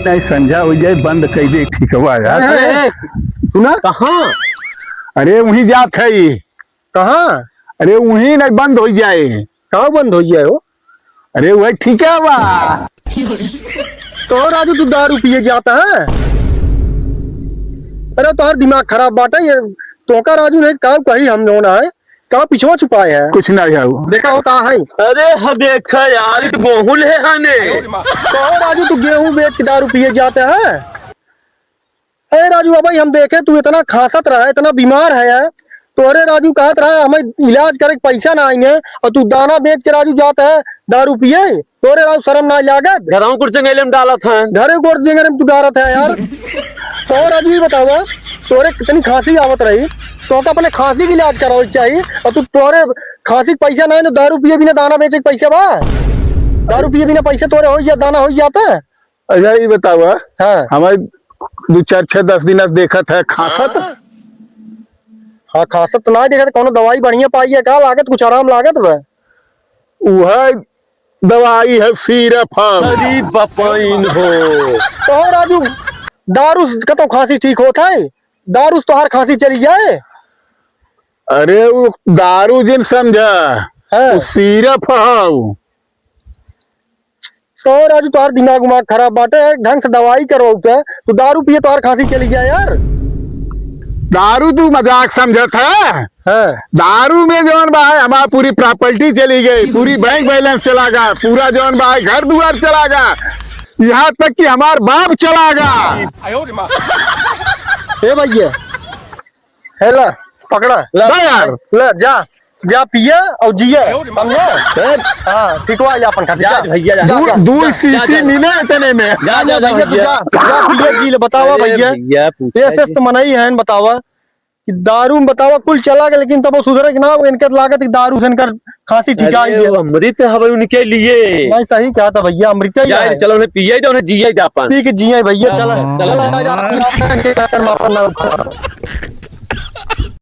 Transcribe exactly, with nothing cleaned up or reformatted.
नहीं, संझा होइ जाए, बंद कइ दे, ठीक बा यार। अरे, सुना? कहाँ? अरे, वहीं जात है। कहाँ? अरे, वहीं नहीं, बंद होइ जाए। कहाँ बंद होइ जाए हो? अरे, वही ठीक है बा। तो राजू, तू दारू पिए जाता है? अरे, तोहर दिमाग खराब बाटे। ये तोहका राजू नहीं, का कही हम लोगन है? का पिछवा छुपाए है? कुछ नहीं है वो। देखा हो का है? अरे ह देखा यार, ई तो गोहूं ले हने। कहो राजू, तू गेहूं बेच के दारू पिए जाता है? अरे राजू, अबे हम देखे तू इतना खांसत रहा, इतना बीमार है यार। तो अरे राजू कहत रहा, हमें इलाज करे के पैसा ना आइने, और तू दाना बेच के राजू जाता है दारू पिए। तोरे राजू शर्म ना लागत? घरों कुर्चंगेले में डालत हैं। घरे कुर्चंगेले में तू डालत है यार। तो राजू, ये बतावा, तोरे कितनी खांसी आवत रही, तो का अपने खांसी के इलाज करावे के चाहिए, और तू तोरे खांसी के पैसा ना है, तो दारू पिए बिना दाना बेचे के पैसा बा? दारू पिए बिना पैसा तोरे हो या दाना हो जाता है? अच्छा, ये बतावा, हाँ। हमारे दो चार छह दस दिन से देखत है खांसत। हाँ, खांसत तो ना देखत, कौनो दवाई बढ़िया पाई है का? लागत कुछ आराम लागत बा? वह दवाई है, सिरप है। अरे बपाइन हो। तो राजू, दारू से कतो खांसी ठीक होत है? दारू से तोहार खांसी चली जाए? अरे, वो दारू जिन समझा, हाँ। वो सिरप है। तो राजू, तोहार दिमाग उमाग खराब बाटे, ढंग से दवाई करवाऊ के, तू दारू पिए, तोहार खांसी चली जाए यार। दारू तू मजाक समझत है? हाँ। दारू में जौन बा है, हमार पूरी प्रॉपर्टी चली गई, पूरी बैंक बैलेंस चला गया, पूरा जौन बा है, घर दुआर चला गया, यहाँ तक कि हमार बाप चला गया। ए भैया, हे ला, पकड़ा। ला। ला यार। ला, जा, जा पिया और जिया, समझे? ए। हाँ, ठीक हुआ, जा अपन खातिर, जा, जा। भैया, जा। जा, दू, जा, दू जा, सीसी जा, जा। मिले इतने में। जा, जा, जा, भैया, तू भैया। जा, जा, पिया, जी ले, बतावा अरे भैया। भैया, पूछा ऐसे जी। तो मनई है, बतावा कि दारू में बतावा कुल चला गया, लेकिन तब वो सुधरे कि ना, वो इनके लागत कि दारू से इनकर खांसी ठीक अरे, आई है। वो अमृत हवे उनके लिए। नहीं, सही कहा था भैया, अमृत ही जाए, है। चलो उन्हें पिए दो, उन्हें जिए दो अपन। पी के जिए भैया, हाँ, चला, हाँ, चला, हाँ। चला, चला, चला, चला, चला, चला, चला, चला, चला, चला, चला, चला,